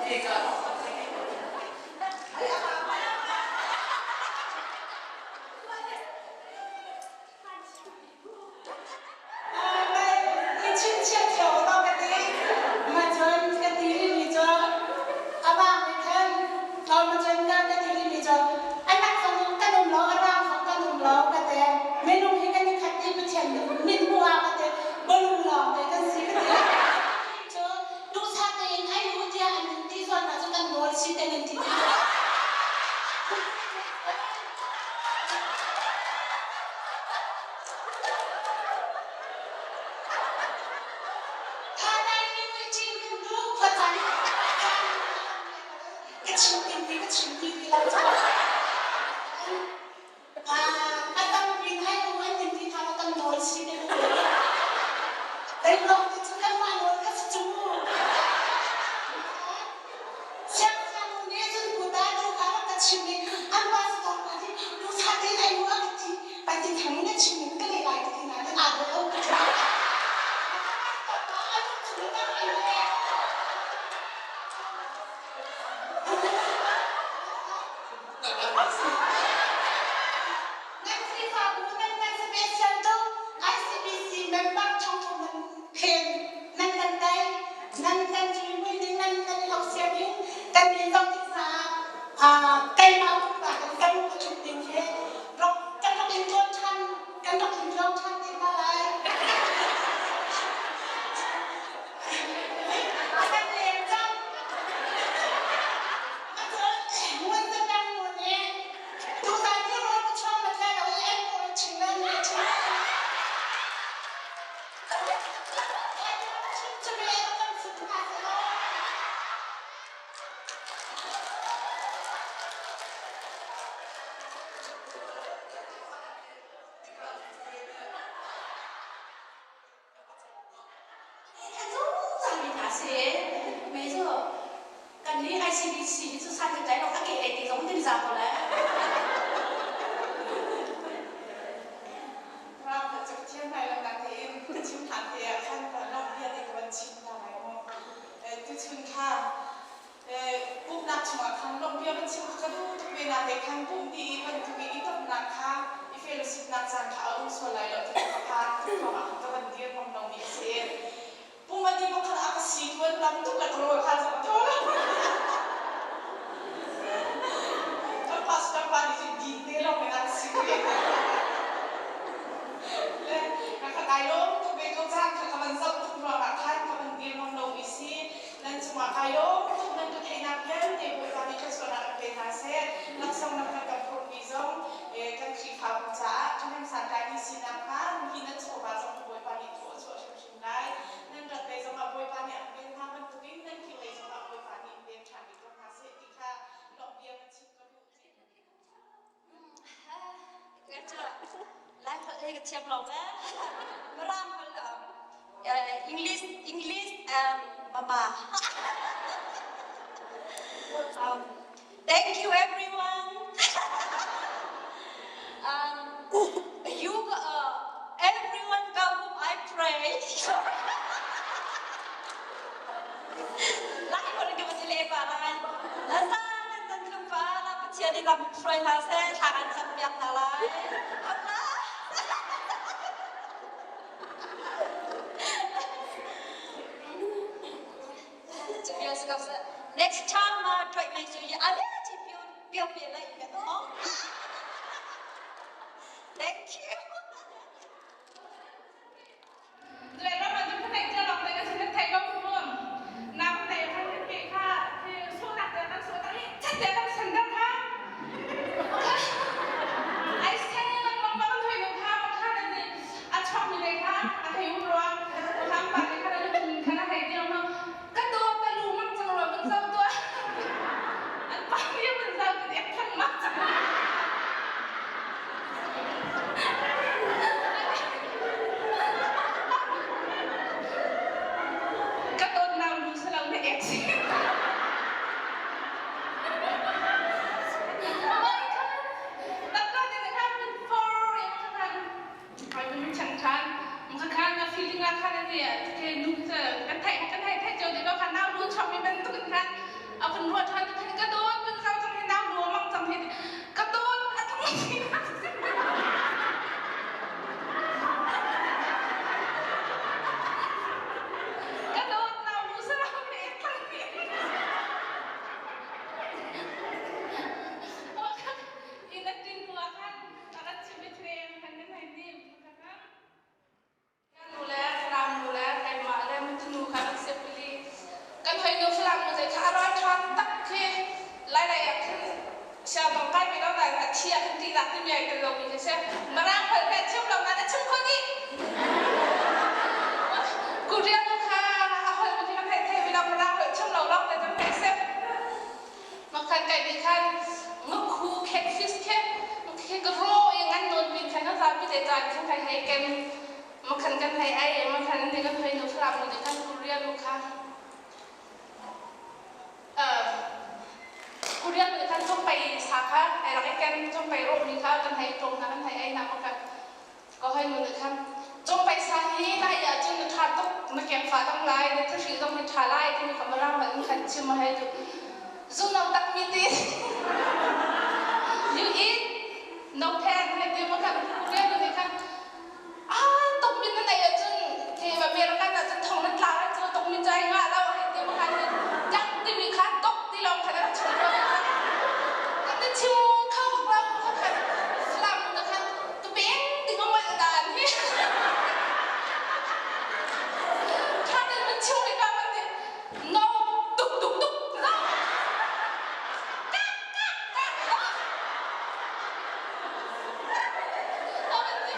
I chingchiah cio ko ka ti. Macun ka ti rihmi cu a vang nih khan macun ka ti rihmi cu anak zong kan um lo, a rang zong kan um lo ka ti. Minung hi kan i khat i Pathian mit hmuh ah ka ti bawlung lawng te kan si ka ti. Cu duhsah tein ai u tiah an in ti zawn ahcun kan nawl si te nan ti ti. Ka chim ding ka chim ding ti lo a tam pin hai u an din ti kha kan nawl si te dai lawng te cu kanmah nawl kha si cu Siangthanu nih cun puta tu kha rak ka chim i an pa si tawk pa ti duhsah tein ai mu a ka ti pa ti thang in a chim in ka leh lai ka ti nain aa dawh lo ka ti. Nan Khrihfabu nan nan special tu ICBC member thongthong nan khen nan kan tai nan kan cui ding nan nan i hok in kan min zong tik caah keimah pumpak in kan ka ṭhut ding hi rak kan rak in ṭuan ṭhan kan rak in ṭuan ṭhan te hna lai. A kan leng cang. Ngun zatang nu nih tuzan hi rawl ka chuang mat lai lo i an kawl chin nan ni chin. Mi cu kan nih ICBC hi cu san kan tlai lo a ke lei te zong tin za ko le. Ram ka cak thiam lai lo natein ka chim hlan te ah khan lawmh bia te ka van chim ta lai mu. Tuchun kha pumhnak chungah khan lawmh bia van chim kha ka duh tuk ve nate khan pumh ti i bantuk i i tonnak kha i fellowshipnak caan kha a um sual lai lo ti ka phan tuk ruangah khan ka van dir ngam lomi a si. Pum a ti bak khan a ka si tuan tam tuk le ka rawl kha zong a thaw lo. Kan pastor pa nih cun din te lawng in a ka si ve. Le ka kai lawm tuk ve ko caan kha ka van zoh tuk ruangah khan ka van dir ngam lomi si. Nan cungah kai lawm tuk nan ka theihnak vialte Bawipa nih thluachuahnak an pe hna seh. Laksawng nan kan ka phurhmi zong kan Khrihfabu caah ṭhahnem santlaimi sinak hnga nihin nan chawva zong Bawipa nih thaw a chuah hrimhrim lai. Nan rat lei zongah Bawipa nih an ven hna bantukin nan kir lei zongah Bawipa nih in ven ṭhan rih ko hna seh ti kha lawmh bia van chim ka duh. Lai holh he ka thiam lo ve. Mirang holh English English mama. Thank you everyone. You everyone go home I pray. Lai holh ka va le pa lai. Asa nan tan tlung pa la Pathian in lam hruai hna seh thla kan cam piak hna lai. Next time ma try mai su ya ale chi piu piu pi lai ka to. Thank you. Ka dawtnak lu si lo na ek si. A vun ruah ṭhan khan ka dawt vun zau cang hi nau luamang cang hi ka dawt a tlung ka dawt nau lu saram he tlang in a tin hnu ah khan a rat chim i threng khan kan hei nim Kan nu le Falam nu le keimah le mutunu kha kan si pili. Kan hoinu Falam nu zei kha a ral ṭha tak khi Lailai ah khin siangdong kai ve lo nain a thi ah khin ṭihnak timi ai tel lomi khi si. Mirang holh he chim lo nain a chim kho dih. Korea nu kha a holh mi khi kan hei thei ve lo Mirang holh chim lo lawng te kan hei si. Makhan kai nih khan ngakhu catfish khe khi ka raw i ngan nawn pin khan kan zapi te caan khan kai hei ken makhan kan hei ei makhan ni kan hei nu thlarau nu nih khan Korea nu kha Korea nu nih khan congpei sa kha ai rak i ken congpei rawh mi kha kan hei tlawm hna kan hei ei na makhan Ka hoi nu nih khan cawngpei sa hi nai ahcun na ṭha tuk na kengfa dang lai na thahri zong hi ṭha lai timi kha mirang holh in khan chim a hei tu zu no tak mi ti you eat no pen hei ti ma khan Korea nu nih khan ah tok min na nei ahcun the American ahcun thong na tla lai cu tok min cai ngah lo hei ti ma khan jak timi kha tok ti lawng khan a rak chim ko kan na chim kho bak lo khan Falam na khan Ka peng ding a molh dan hi. Tha tein van chim rih ka van ti. No tuk tuk tuk no. Kak kak kak no. A van ti.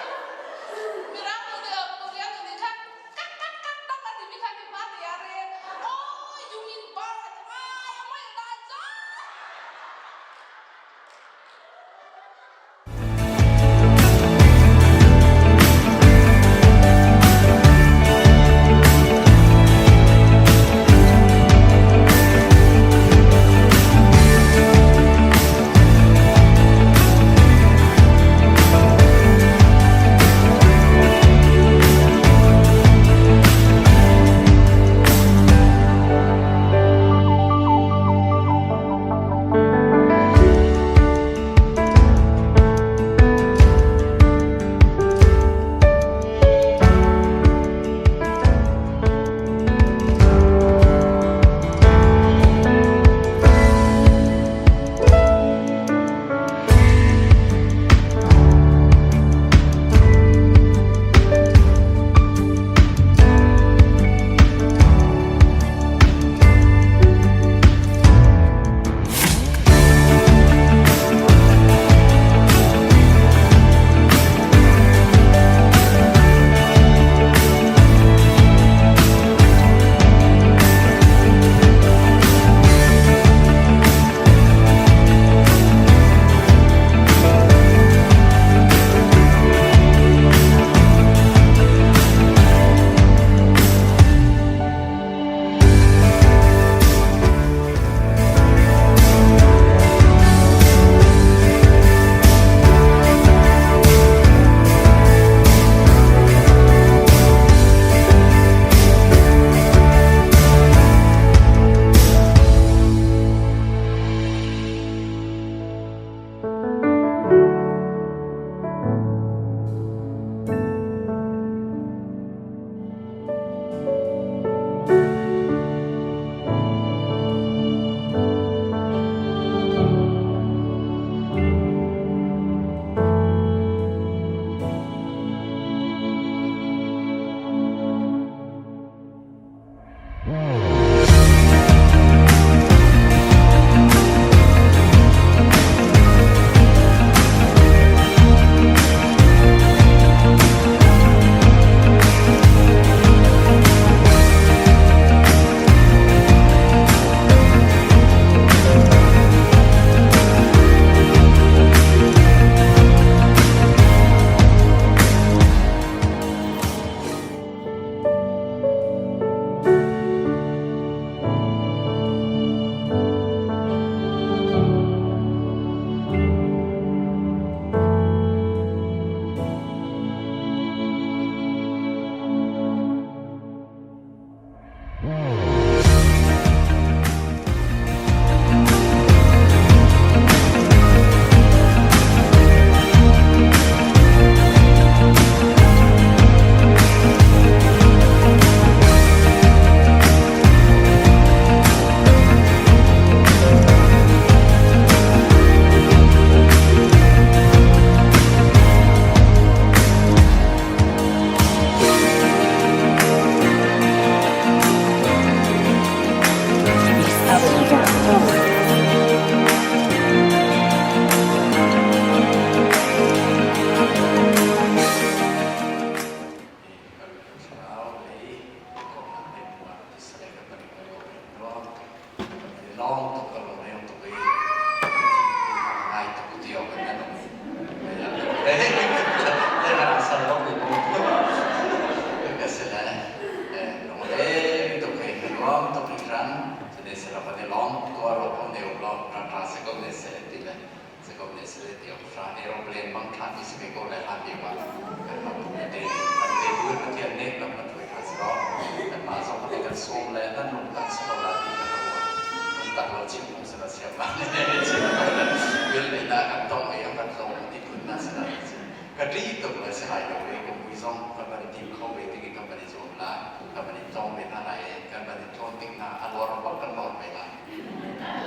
Ri tuk le si lai lo i kum vui zong kan van i tim kho ve tik i kan van i zuam lai, kan van i tlawng ve hna lai i kan van i tlawn tik hna a lor bak kan lor ve lai.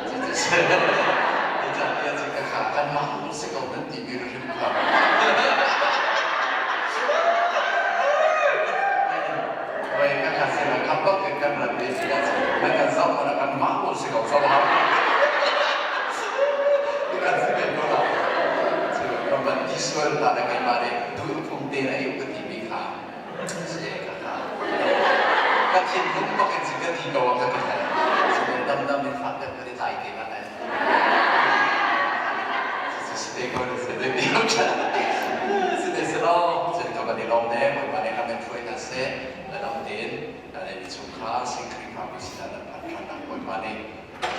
Cucu si ka kha kanmah si ko nan timi hrim kha. Wei ka kha si la kham bak in kan rat ve si kan nan kan zoh mana kan mah mu si ko so ha. Kan si ben ko la. Cu kan ban ti sual ta na keimah nih duh phung te na eu ka ti mi kha. Si ka kha. Ka thinlung bak in si ka ti ko ka ti lai. Dam dam in fak deuh kan i tlai te la. Si te ko si te ko si te si lo cun ka van i lawm ne Bawipa nih lam in hruai hna seh na dam tein na le chungkhar sing Khrihfabu sinah nan phanh ṭhan nak Bawipa nih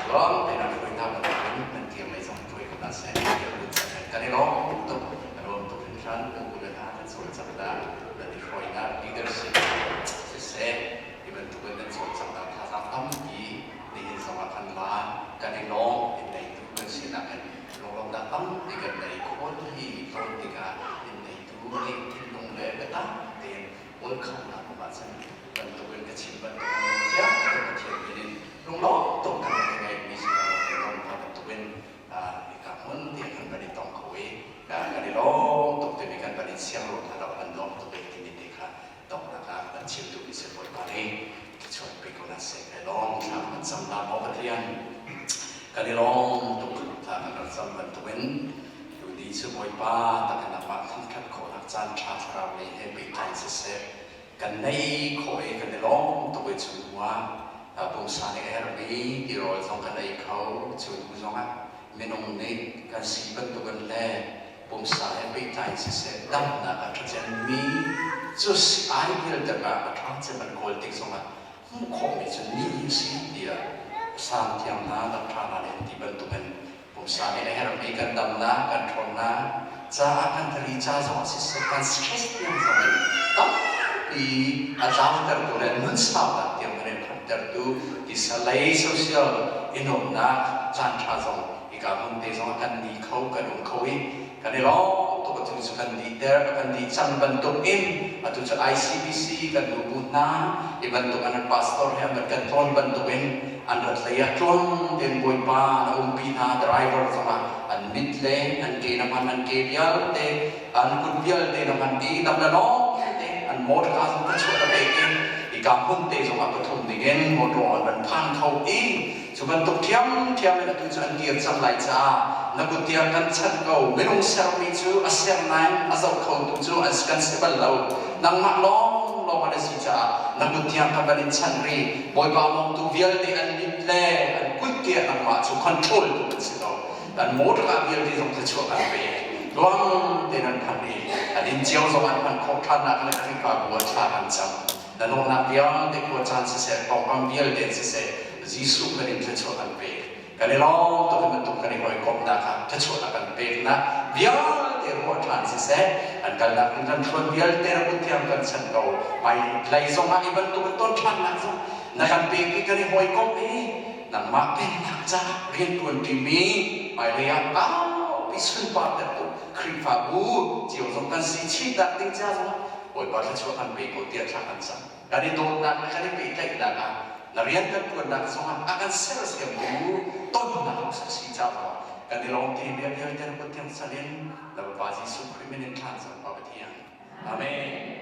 tluang tein an hruai hna bantukin nan kir lei zong hruai ko hna seh kan i lawm tuk kan lawm tuk hringhran kan u le hna kan cawlcanghnak nan i hruainak leadership siseh hi bantukin nan cawlcanghnak thazaang tampi nihin zongah kan la kan i lawm in neitu kan sinak in lunglawmhnak tampi kan nei khawn hi tlawn tikah in neitu nih thinlung le biatak tein welcome-nak um ahcun bantukin ka chim bantukin thiang tein Pathian min in lunglawm tuk kan rak i ngeihmi si kan rak i lawm hna bantukin hika hmun te kan van i tong kho i kan i lawm tuk timi kan van in siang ruang hna lo kan lawm tuk i timi te kha donghnak ah kan chim duhmi si Bawipa nih thluachuah pe ko hna seh. Kai lawm thla kan cam la maw Pathian kan i lawm tuk thla kan rak cam bantukin tuni cu Bawipa tak in nangmah thangṭhat khawhnak caan ṭha thlarau lei he pehtlai siseh kan nei khawh i kan i lawm tuk i cu hnu ah pumsa nih a herhmi tirawl zong kan ei kho cu hnu zongah minung nih kan si bantukin le pumsa he pehtlai siseh damnak a ṭha cemmi cu ai vialte ah a ṭha cem an kawl tik zongah hmuh khawhmi cu ni hi si tiah sang thiang hna dam ṭha hna nih an ti bantukin pumsa nih a herhmi kan damnak kan ṭhawnnak caah kan thari ca zongah siseh kan stress tiang zongin tampi a tlautertu le nun saunak tiang kan in phanhtertu tisa lei social i nuamhnak caan ṭha zong hika hmun te zong ah kan ni kho kan um kho i kan i lawm tuk atu cu kan dihter kan dih cang bantuk in atu cu ICBC kan nubu hna i bantuk an pastor he an kan tlawn bantuk in an rat hlei ah tluang tein bawipa na umpi hna driver zongah an mit le an ke na hman an ke vialte an kut vialte na hman i dam le lawng te an motor ka zong ka chuah na pek i hika hmun te zongah pathum dingin motor an van phan kho i Cu bantuk ṭhiamṭhiam in atu cu an kir cang lai caah na kut tiang kan chanh ko. Minung sermi cu a ser nain a zoh khotu cu an kan si bal lo. Nangmah lawnglawng an si caah na kut tiang kan van in chanh rih. Bawipa mawngtu vialte an mit le an kut tiah nangmah cu control tu an si ko. Kan motor ah vialte zong thluachuah kan pek. Tluang tein an phan i an inn cio zong an hman khawh ṭhannak le Khrihfabu ah thla kan cam. Na lawmnak vialte khua caan siseh, pawngkam vialte in siseh, Jesuh kan in thluachuah kan pek. Kan i lawm tuk i bantuk kan i hawikomhnak ah thluachuahnak kan peknak vialte ruah ṭhan siseh, an kalnak in kan thluan vialte na kut thiang kan chan ko. Hmai lei zongah i bantuk in ton ṭhannak zong na kan pek i kan i hawikomh i nangmah pennak caah rianṭuan ṭimi hmailei ah kaupi sunparter tu Khrihfabu cio zong kan si chih tak ding ca zongah Bawipa thluachuah kan pe ko tiah thla kan cam. Kan i dawtnak le kan i pehtlaihnak ah na rian kan ṭuannak zongah a kan sersiamtu tonnak si caah kan i lawm ti bia vialte na kut tiang sal in na Fapa Jesuh Khrih min in thla cam Pa Pathian. Amen.